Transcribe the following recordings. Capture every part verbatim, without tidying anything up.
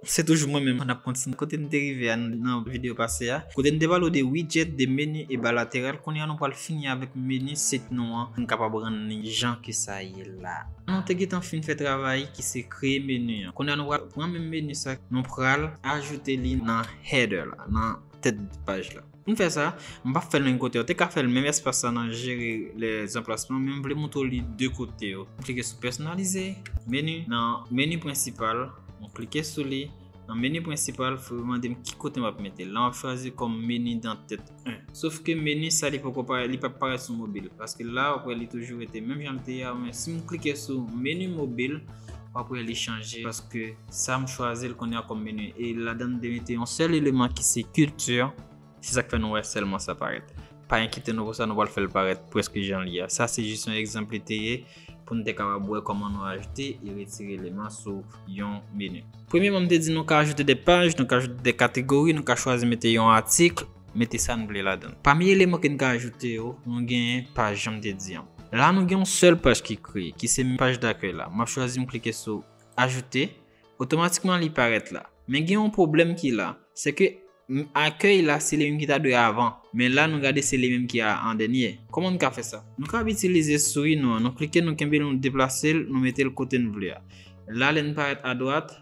Se toujou mwen menm, n ap kontinye kote n te rive a nan videyo pase a. Kote n te pale w de widget, de meni e ba lateral, kounye a nou pral fini avèk meni site nou an, pou n kapab rann li jan ke sa ye la. Nou te gentan fin fè travay ki se kreye meni an. Kounye a nou pral pran menm meni sa, nou pral ajoute li nan header la, nan tèt paj la. Pou n fè sa, m p ap fè l menm kote. Ou te ka fè l menm espas la nan jere lèzanplasman, men m vle montre w li de kote yo. M klike sou pèsonalize, meni, nan meni prensipal, m klike sou li. Nan meni prensipal, fò yo mande m ki kote m ap mete l. La, m ap chwazi kòm meni dan tèt en. Sof ke meni sa, li poko parèt, li p ap parèt sou mobil. Paske la, w ap wè li toujou rete menm jan l te ye a, men si m klike sou meni mobil, w ap wè li chanje. Paske sa, m chwazi l kounye a kòm meni. E ladan m te mete yon sèl eleman ki se kilti. Se sa k fè nou wè sèlman sa parèt. Pa enkyete nou pou sa, nou pral fè l parèt prèske jan l ye a. Sa se jis yon egzanp li te ye pou n te kapab wè kòman nou ajoute e retire eleman sou yon meni. Premyèman, m te di nou ka ajoute de paj, nou ka ajoute de kategori, nou ka chwazi mete yon atik, mete sa n vle ladan l. Pami eleman ke n ka ajoute yo, nou genyen paj, jan m te di an. La, nou gen yon sèl paj ki kreye, ki se paj dakèy la. M ap chwazi, m klike sou ajoute, otomatikman li parèt la. Men gen yon pwoblèm ki la, se ke m, akèy la, se li menm ki ta dwe avan. Men la, nou gade se li menm ki a, an dènye. Kòman n ka fè sa? Nou ka ap itilize souri nou an. Nou klike, nou kenbe l, nou deplase l, nou mete l kote n vle a. La, lè n parèt adwat,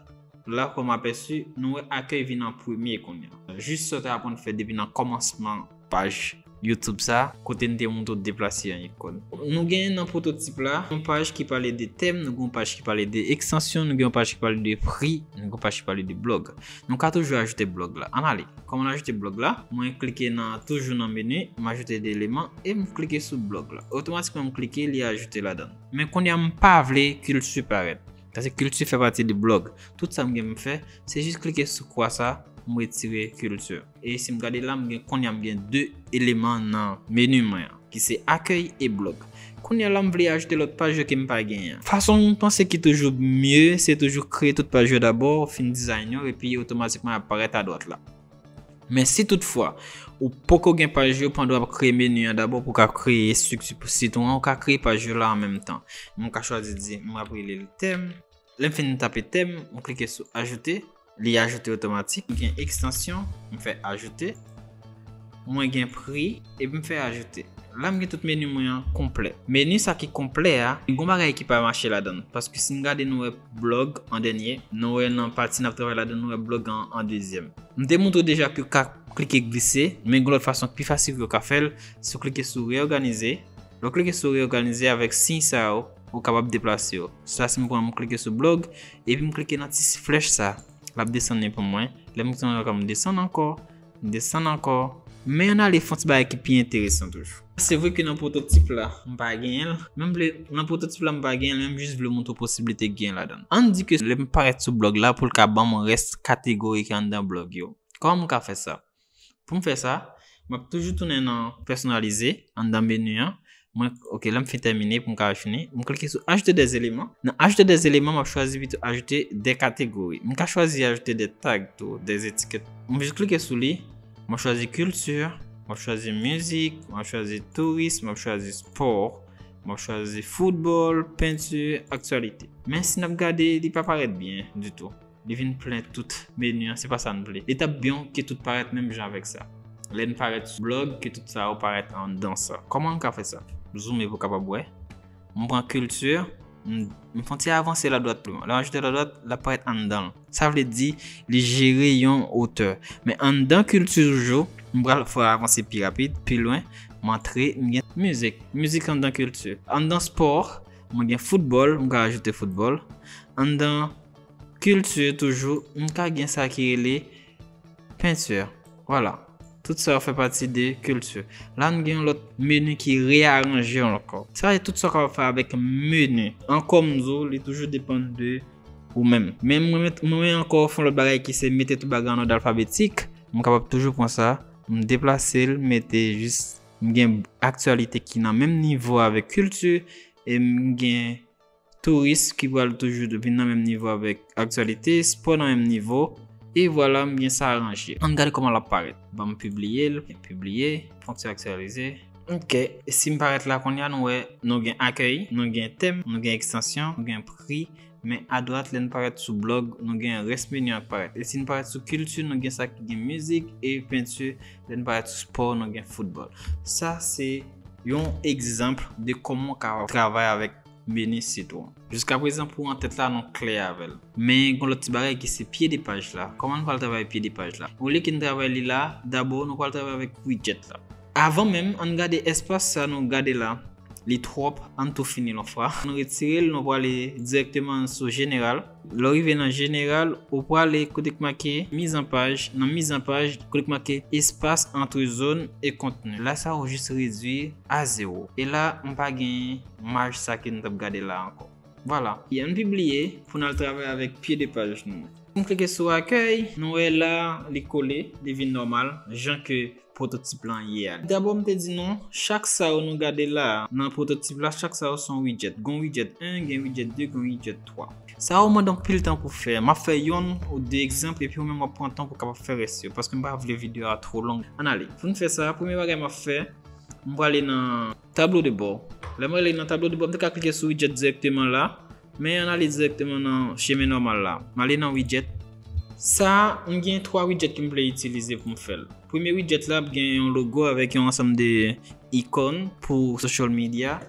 la, kòm apèsi, nou wè akèy vin an premye kounye a. Jis sa w te aprann fè depi nan kòmansman paj YouTube sa, kote n te montre w deplase yon ikòn. Nou genyen nan pwototip la, yon paj ki pale de tèm, nou gen yon paj ki pale de ekstansyon, nou gen yon paj ki pale de pri, nou gen yon paj ki pale de blòg. Nou ka toujou ajoute blòg la. Ann ale. Kòman n ajoute blòg la? Mwen klike nan, toujou nan meni, m ajoute de eleman, e m klike sou blòg la. Otomatikman, m klike, li ajoute ladan l. Men kounye a, m pa vle kilti parèt. Paske kilti fè pati de blòg. Tout sa m gen pou m fè, se jis klike sou kwa sa, m retire kilti. E si m gade la, m gen, kounye a m gen de eleman nan meni mwen an, ki se akèy e blòg. Kounye a la, m vle ajoute lòt paj yo ke m pa genyen an. Fason m panse ki toujou mye, se toujou kreye tout paj yo dabò, fin design yo, epi otomatikman y ap parèt adwat la. Men si toutfwa ou poko gen paj yo, pandan w ap kreye meni an dabò pou w ka kreye estrikti pou sit ou an, ou ka kreye paj yo la an menm tan. Mwen ka chwazi di, mwen ap rele l tèm. Lè m fin tape tèm, mwen klike sou ajoute, li ajoute otomatik. Mwen gen ekstansyon, mwen fè ajoute. Mwen gen pri, epi m fè ajoute. La m gen tout meni mwen an konplè. Meni sa ki konplè a, gen yon bagay ki pa mache ladan l. Paske si n gade nou wè blòg an dènye, nou wè nan pati n ap travay ladan, nou wè blòg an, an dezyèm. M te montre w deja ke w ka klike glise, men gen lòt fason ki pi fasil ke w ka fè l, si w klike sou reyòganize. Lè w klike sou reyòganize avèk siy sa yo, ou kapab deplase yo. Sa si m pran m klike sou blòg, epi m klike nan ti flèch sa, l ap desann li pou mwen. Lè m desann ankò, m desann ankò, m desann ankò. Men ann ale fè yon ti bagay ki pi enteresan toujou. Se vre ke nan pwototip la, m pa genyen l. Men m vle, nan pwototip la, m pa genyen l, men m jis vle montre w posiblite ki gen ladan l. Ann di ke lè m parèt sou blòg la, pou l ka ban m rès kategori ki anndan blòg yo. Kòman m ka fè sa? Pou m fè sa, m ap toujou tounen nan pèsonalize, anndan meni an. Mwen, ok, la m fin tèmine pou m ka fini. M klike sou ajoute des éléments. Nan ajoute des éléments, m ap chwazi pito ajoute des catégories. M ka chwazi ajoute des tags tou, des étiquettes. M jis klike sou li, m ap chwazi kilti, m ap chwazi mizik, m ap chwazi touris, m ap chwazi spò, m ap chwazi foutbòl, penti, aktyalite. Men si n ap gade, li pa parèt byen ditou. Li vin plen tout meni an, se pa sa n vle. Li t ap byen ke tout parèt menm jan avèk sa. Lè n parèt sou blòg, ke tout sa yo parèt anndan sa. Kòman n ka fè sa? Zoome pou w kapab wè. M pran kilti, m, m fè yon ti avanse l adwat pli lwen. Lè m ajoute l adwat, l ap parèt anndan l. Sa vle di, li jere yon otè. Men anndan kilti toujou, m pral fè avanse pi rapid, pi lwen. M antre, m gen mizik. Mizik anndan kilti. Anndan spò, mwen gen foutbòl, m ka ajoute foutbòl. Anndan kilti toujou, m ka gen sa ki rele penti. Vwala. Tout sa yo fè pati de kilti. La, n gen yon lòt meni ki reyaranje ankò. Sa se tout sa w kapab fè avèk meni. Ankò, m di w, li toujou depann de ou menm. Men mwen, mwen, mwen ankò fè yon lòt bagay ki se mete tout bagay an òd alfabetik. M kapab toujou pran sa, m deplase l, mete jis, m gen aktyalite ki nan menm nivo avèk kilti, e m gen touris ki pral toujou vin nan menm nivo avèk aktyalite, spò nan menm nivo, e vwala, m gen sa ranje. Ann gade kòman l ap parèt. Ban m pibliye l, pibliye, fè yon ti aktyalize, Ok, si m parèt la kounye a, nou wè, nou gen akèy, nou gen tèm, nou gen ekstansyon, nou gen pri, men adwat, lè n parèt sou blog, nou gen rès meni an k parèt. E si n parèt sou kilti, nou gen sa ki gen mizik e penti, lè n parèt sou spò, nou gen foutbòl. Sa se yon egzanp de kòman w ka travay avèk meni sit ou. Jiskaprezan, pou antèt la, nou klè avè l. Men gen lòt ti bagay ki se pye de paj la. Kòman n pral travay pye de paj la? Olye ke n travay li la, dabò, nou pral travay avèk widget la. Avan menm, ann gade espas sa nou gade la. Li twòp, ann tou fini l yon fwa. Nou retire l, nou prale dirèkteman sou jeneral. Lè w rive nan jeneral, ou prale kote k make mizanpaj. Nan mizanpaj, kote k make espas antre zòn e kontni. La sa ou jis redwi a zewo. E la, m pa gen maj sa ke nou t ap gade la ankò. Vwala. E ann pibliye pou n al travay avèk pye de paj nou. M klike sou akèy, nou wè la, li kole, li vin nòmal, jan ke pwototip lan ye a. Dabò, m te di nou, chak sa yo nou gade la a, nan pwototip la, chak sa yo se yon widget. Gen yon widget en, gen widget de, gen yon widget twa. Sa yo mande anpil tan pou fè. M ap fè yonn ou de egzanp, epi ou menm w ap pran tan pou w kapab fè rès yo, paske m pa vle videyo a twò long. Ann ale. Pou n fè sa, premye bagay m ap fè, m prale nan tablo de bò. Lè m ale nan tablo de bò, m te ka klike sou widget dirèkteman la, men ann ale dirèkteman nan chemen nòmal la. M ale nan widget. Sa, m gen twa widget ke m vle itilize pou m fè l. Premye widget la ap gen yon logo avèk yon ansanm de ikòn pou social media.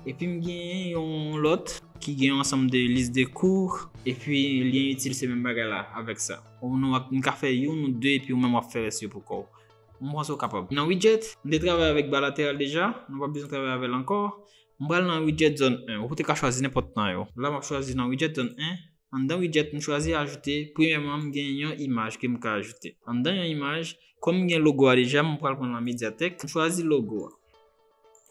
Epi m gen yon lòt ki gen yon ansanm de lis de kou. Epi lyen itil se menm bagay la avèk sa. Ou nou ap, m ka fè youn ou de epi ou menm w ap fè rès yo pou kò w. M panse w kapab. Nan widget, m te travay avèk ba lateral deja, nou pa bezwen travay avè l ankò. M pral nan widget zòn en, ou te ka chwazi nenpòt nan yo. La, m ap chwazi nan widget zòn en. Anndan widget, m chwazi ajoute. Premyèman, m gen yon imaj ke m ka ajoute. Anndan yon imaj, kòm m gen logo a deja, m pral pran nan medyatèk, m chwazi logo a.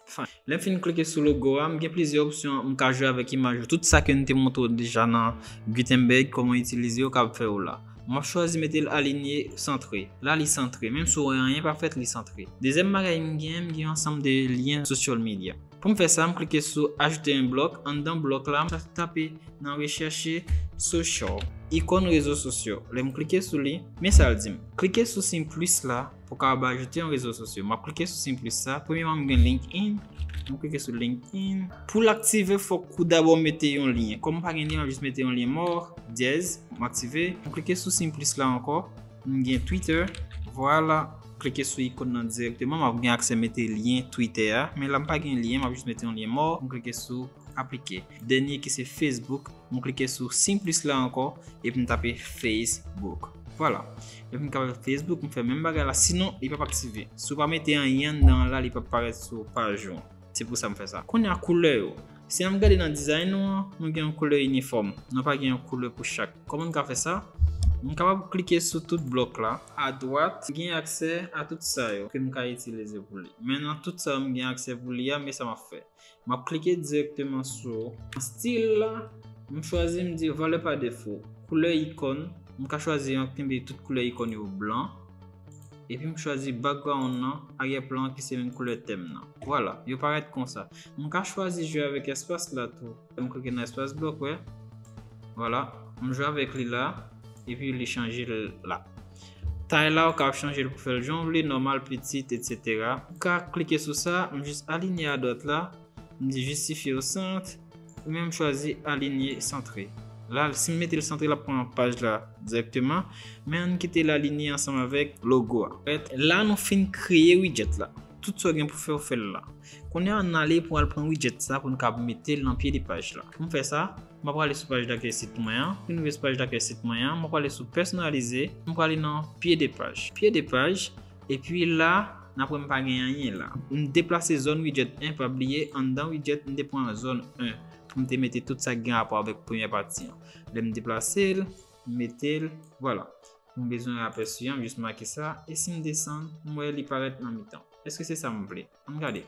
Fine. Lè m fin klike sou logo a, m gen plizyè opsyon, m ka jwe avèk imaj yo. Tout sa ke m te montre w deja nan Gutenberg, kòman itilize yo, kapab fè yo la. M ap chwazi mete l alinye, santre. La, li santre. Menm si w wè anyen pa fèt, li santre. Dezyèm bagay m gen, m gen yon ansanm de lyen social media. Pou m fè sa, m klike sou ajoute un bloc. Anndan blòk la, m tape nan rechèche social. Ikòn rezo sosyo. Lè m klike sou li, men sa l di m. Klike sou siy plis la pou w kapab ajoute yon rezo sosyo. M ap klike sou siy plis sa. Premyèman, m gen LinkedIn. M klike sou LinkedIn. Pou l aktive, fòk ou dabò mete yon lyen. Kòm m pa gen lyen, m ap jis mete yon lyen mò, dyèz, m aktive. M klike sou siy plis la ankò. M gen Twitter. Vwala. Klike sou ikòn nan dirèkteman. M ap gen aksè mete lyen Twitter a. Men la, m pa gen lyen. M ap jis mete yon lyen mò. M klike sou aplike. Dènye ki se Facebook. M klike sou siy plis la ankò. Epi m tape Facebook. Vwala. Epi m tape Facebook, m fè menm bagay la. Sinon, li p ap aktive. Si w pa mete anyen anndan an la, li p ap parèt sou paj ou. Se pou sa m fè sa. Kounye a, koulè yo. Si n ap gade nan dizayn nou an, nou gen yon koulè inifòm. Nou pa gen yon koulè pou chak. Kòman n ka fè sa? M kapab klike sou tout blòk la. Adwat, gen aksè a tout sa yo ke m ka itilize pou li. Men nan tout sa yo m gen aksè pou li a, men sa m ap fè. M ap klike dirèkteman sou stil la. M chwazi, m di valè pa defo. Koulè ikòn, m ka chwazi an kenbe tout koulè ikòn yo blan. Epi m chwazi background nan, aryè plan ki se menm koulè tèm nan. Vwala, yo parèt konsa. M ka chwazi jwe avèk espas la tou. M klike nan espas blòk, wè. Vwala, m jwe avèk li la, epi li chanje l la. Tay la, ou ka chanje l pou fè l jan w vle, nòmal, pitit, etsetera. M ka klike sou sa, m jis alinye adwat la, m di justifie au centre, ou menm chwazi alinye santre. La, si m mete l santre, l ap pran paj la dirèkteman, men ann kite l alinye ansanm avèk logo a. Alright, la, nou fin kreye widget la. Tout sa w gen pou fè, w fè l la. Kounye a, ann ale pou al pran widget sa pou n ka mete l nan pye de paj la. Pou m fè sa, m ap prale sou paj dakèy sit mwen an. Pou n rive sou paj dakèy sit mwen an, m ap prale sou pèsonalize, m prale nan pye de paj. Pye de paj, epi la, n ap wè m pa gen anyen la. M deplase zòn widget en, pa bliye, anndan widget, m te pran zòn en pou m te mete tout sa k gen rapò avèk premyè pati an. Lè m deplase l, m mete l, vwala. M bezwen apèsi an, m jis make sa, e si m desann, m wè li parèt nan mitan. Èske se sa m vle? Ann gade.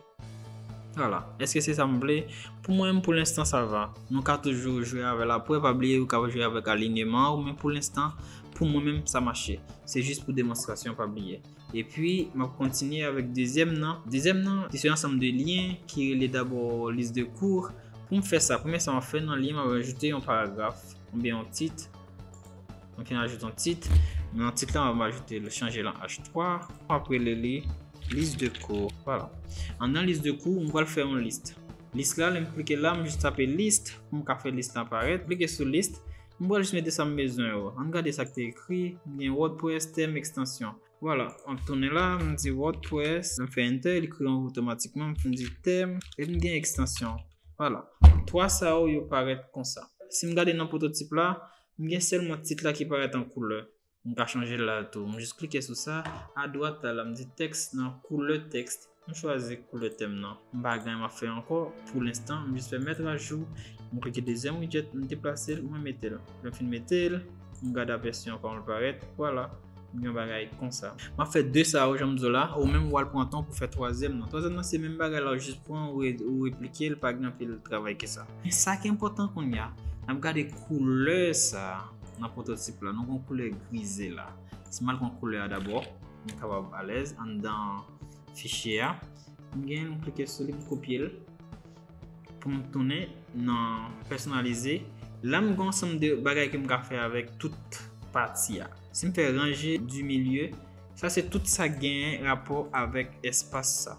Vwala. Èske se sa m vle? Pou mwen menm, pou lenstan, sa va. Nou ka toujou jwe avè l apre. Pa bliye, ou ka jwe avèk alinyeman ou, men pou lenstan, pou mwen menm, sa mache. Se jis pou demonstrasyon, pa bliye. Epi, m ap kontinye avèk dezyèm nan. Dezyèm nan, ki se yon ansanm de lyen ki rele dabò lis de kou. Pou m fè sa, premye sa m ap fè nan lyen, m ap ajoute yon paragraf oubyen yon tit. M fin ajoute yon tit. Nan tit la, m ap ajoute l, chanje l an H twa. M ap rele li List de cours. Vwala. Anndan list de cours, m pral fè yon list. List la, lè m klike la, m jis tape list pou m ka fè list la parèt. Klike sou list. M pral jis mete sa m bezwen yo. Ann gade sa k te ekri. M gen WordPress, tèm, ekstansyon. Vwala, m ap tounen la, m di WordPress, m fè enter, li kreye otomatikman, m di tèm, epi m gen ekstansyon. Vwala. Twa sa yo, yo parèt konsa. Si m gade nan pwototip la, m gen sèlman tit la ki parèt an koulè. M ka chanje l la tou. M jis klike sou sa. Adwat la, la, m di tèks nan, koulè tèks. M chwazi koulè tèm nan. M pa gen anyen m ap fè ankò. Pou lenstan, m jis fè mèt ajou. M klike dezyèm widget, m deplase l, mwen mete l. Lè m fin mete l, m gade apèsi an kòman l parèt. Vwala. M gen yon bagay konsa. M ap fè de sa yo, jan m di w la, ou menm w al pran tan pou fè twazyèm nan. Twazyèm nan, se menm bagay la, ou jis pran, ou re-, ou replike l, pa gen anpil travay ke sa. Men sa ki enpòtan kounye a, n ap gade koulè sa nan pwototip la. Nou gen yon koulè grize la. Si m al pran koulè a dabò, m kapab alèz anndan fichye a. M gen, m klike sou li, m kopye l. Pou m tounen nan pèsonalize. La, m gen yon ansanm de bagay ke m ka fè avèk tout pati a. Si m fè ranje du milieu, sa se tout sa k genyen rapò avèk espas sa.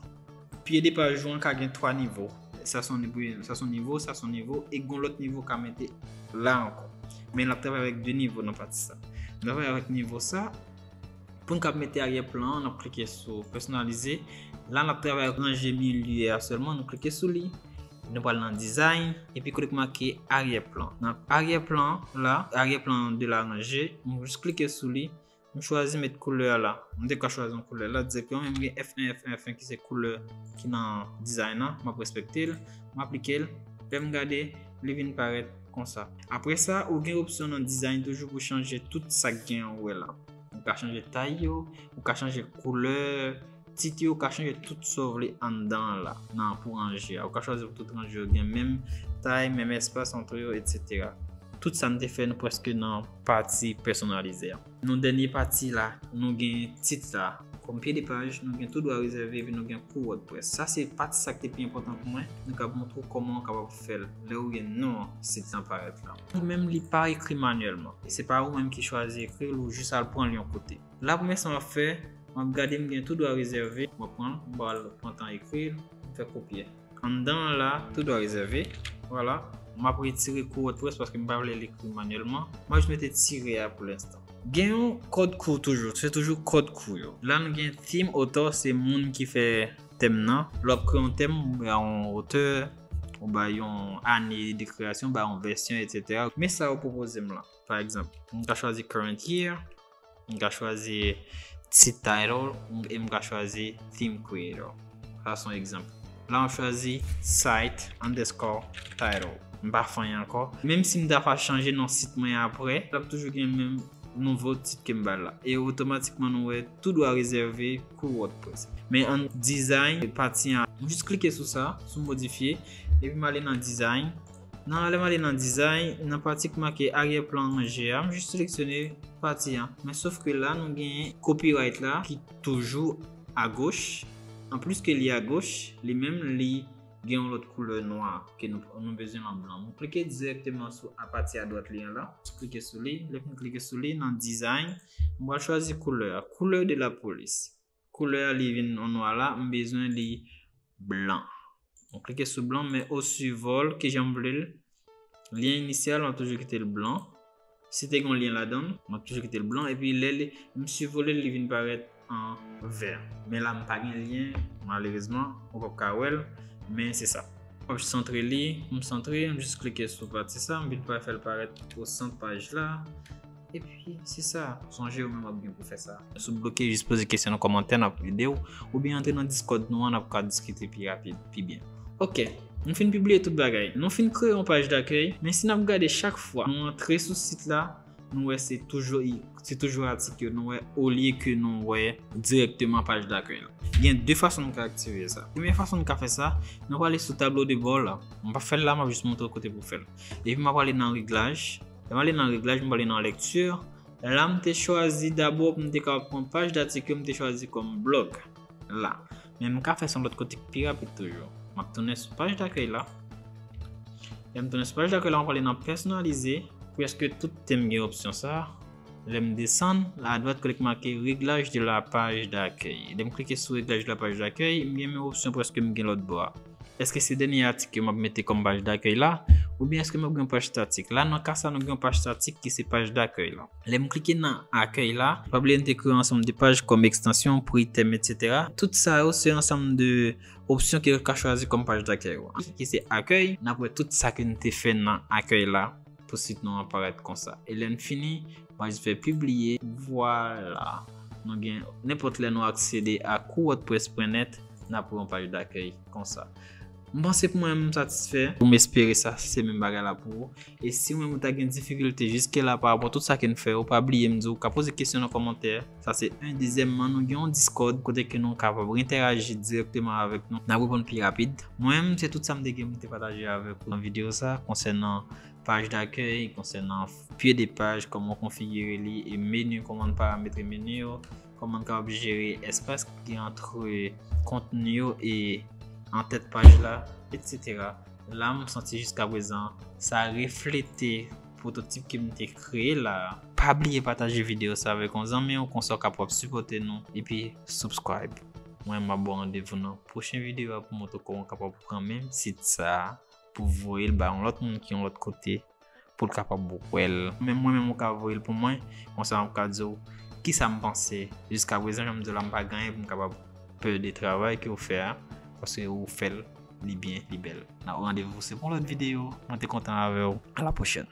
Pye de paj ou an ka gen twa nivo. Sa se yon nivo, sa se yon nivo, sa se yon nivo, e gen yon lòt nivo ka mete la ankò. Men l ap travay avèk de nivo nan pati sa. N ap travay avèk nivo sa. Pou n kab mete aryè plan an, n ap klike sou pèsonalize. La, n ap travay ak ranje milye a sèlman, nou klike sou li. Nou pral nan design, epi kote k make aryè plan. Nan aryè plan la, aryè plan de la ranje, m jis klike sou li. M chwazi met koulè a la. M te ka chwazi yon koulè la dirèkteman, men m gen F en, F en, F en ki se koulè ki nan design nan. M ap respekte l, m aplike l. Lè m gade, li vin parèt konsa. Apre sa, ou gen opsyon nan design toujou pou chanje tout sa k gen anwo la. Ou ka chanje tay yo, ou ka chanje koulè tit yo, ou ka chanje tout sa w vle anndan an la, nan pou ranje a. Ou ka chwazi pou tout ranje yo gen menm tay, menm espas ant yo, etsetera. Tout sa n te fè, nou prèske nan pati pèsonalize a. Nou dènye pati la, nou gen tit la. Kòm pye de paj, nou gen tou dwa rezève, epi nou gen kou WordPress. Sa se pati sa k te pi enpòtan pou mwen. Nou kab montre w kòman w kapab fè l lè ou gen non sit lan parèt la. Ou menm li pa ekri manyèlman. E se pa ou menm ki chwazi ekri l, ou jis al pran l yon kote. La, premye sa m ap fè, m ap gade m gen tou dwa rezève. M ap pran l, m pral pran tan ekri l, m fè kopye. Anndan an la, tou dwa rezève. Vwala. M ap retire kou WordPress paske m pa vle l ekri manyèlman. M ap jis mete tire a pou lenstan. Gen yon kòd kou toujou. Se toujou kòd kou yo. La, nou gen theme, otè, se moun ki fè tèm nan. Lè w ap kreye yon tèm, ou bay yon otè, ou bay yon ane de kreyasyon, ou bay yon vèsyon, etsetera. Men sa yo pwopoze m la. Pa egzanp, m ka chwazi current year, m ka chwazi tit title, e m ka chwazi theme creator. Sa se yon egzanp. La, m chwazi site underscore title. M pa fè anyen ankò. Menm si m ta pa chanje non sit mwen apre, l ap toujou gen menm nouvo tit ke m ba l la. E otomatikman, nou wè tou dwa rezève kou WordPress. Men an design, pati an, m jis klike sou sa, sou modifye, epi m ale nan design. Nan, lè m ale nan design, nan pati ki make aryè plan ranje a, m jis seleksyone pati an. Men sof ke la, nou gen copyright la ki toujou agoch. Anplis ke li agoch, li menm li gen yon lòt koulè nwa ke nou, nou bezwen an blan. Nou klike dirèkteman sou a pati adwat li an la. Klike sou li. Lè m klike sou li, nan design, m pral chwazi koulè a. Couleur de la police. Koulè a li vin an nwa la, m bezwen li blan. M klike sou blan, men o sivòl, kijan m vle l. Lyen inisyal, m ap toujou kite l blan. Si te gen yon lyen ladan l, m ap toujou kite l blan. Epi lè li, m sivole l, li vin parèt an vè. Men la, m pa gen lyen, malerezman, ou p ap ka wè l, men se sa. M ap santre li, m santre, m jis klike sou pati sa, m vin pa fè l parèt o sant paj la. Epi, se sa. Sonje, ou menm w ap gen pou fè sa. Si w bloke, jis poze kesyon nan kòmantè, n ap ede w. Oubyen antre nan Discord nou an, n ap ka diskite pi rapid, pi byen. Ok, nou fin pibliye tout bagay. Nou fin kreye yon paj dakèy, men si n ap gade chak fwa nou antre sou sit la, nou wè se toujou, se toujou atik yo nou wè, olye ke nou wè dirèkteman paj dakèy la. Gen de fason nou ka aktive sa. Premye fason nou ka fè sa, nou prale sou tablo de bò la. M p ap fè l la, m ap jis montre w kote pou w fè l. Epi m ap prale nan reglaj. Lè m ale nan reglaj, m prale nan lekti. La, m te chwazi dabò pou m te kapab pran paj datik yo, m te chwazi kòm blòg. La. Men m ka fè sa yon lòt kote ki pi rapid toujou. M ap tounen sou paj dakèy la. Lè m tounen sou paj dakèy la, m prale nan pèsonalize. Prèske tout tèm gen opsyon sa. Lè m desann, la adwat kote ki make réglage de la page d'accueil. Lè m klike sou réglage de la page d'accueil, m gen menm opsyon prèske m gen lòt bò a. Èske se dènye atik yo m ap mete kòm paj dakèy la? Oubyen èske m ap gen yon paj statik? La, nan ka sa, nou gen yon paj statik ki se paj dakèy la. Lè m klike nan akèy la, pa bliye n te kreye ansanm de paj kòm ekstansyon, pri, tèm, etsetera. Tout sa yo, se ansanm de opsyon ke w ka chwazi kòm paj dakèy ou. Ki se akèy, n ap wè tout sa ke n te fè nan akèy la pou sit nou an parèt konsa. E lè n fini, m a jis fè pibliye. Vwala. Nou gen, nenpòt lè nou aksede a cours wordpress pwen nèt, n ap wè yon paj dakèy konsa. M panse pou mwen, m satisfè. M espere sa se menm bagay la pou ou. E si ou menm ou ta gen difikilte jiske la pa rapò tout sa ke n fè, ou pa bliye m di w ka poze kesyon nan kòmantè. Sa se youn. Dezyèmman, nou gen yon Discord kote ke nou kapab entèyaji dirèkteman avèk nou. N ap reponn pi rapid. Mwen menm, se tout sa m te gen pou m te pataje avèk ou nan videyo sa konsènan paj dakèy, konsènan pye de paj, kòman w konfigire li, e meni, kòman n parametre meni yo, kòman n kapab jere espas ki gen ant kontni yo e antèt paj la, etsetera. La, m santi jiskaprezan sa reflete pwototip ke m te kreye la. Pa bliye pataje videyo sa avèk yon zanmi w, konsa w kapab sipòte nou, epi subscribe. Mwen, m ap ba w randevou nan pwochen videyo a pou montre w kòman w kapab pran menm sit sa a pou voye l ba yon lòt moun ki yon lòt kote pou l kapab wè l. Men mwen menm, ou ka voye l pou mwen, konsa m ka di w kisa m panse. Jiskaprezan, jan m di w la, m pa gen anyen pou m kapab pè de travay ke w fè a, paske ou fè l, li byen, li bèl. N ap randevou se pou yon lòt videyo. Mwen te kontan avè w. A la pwochèn.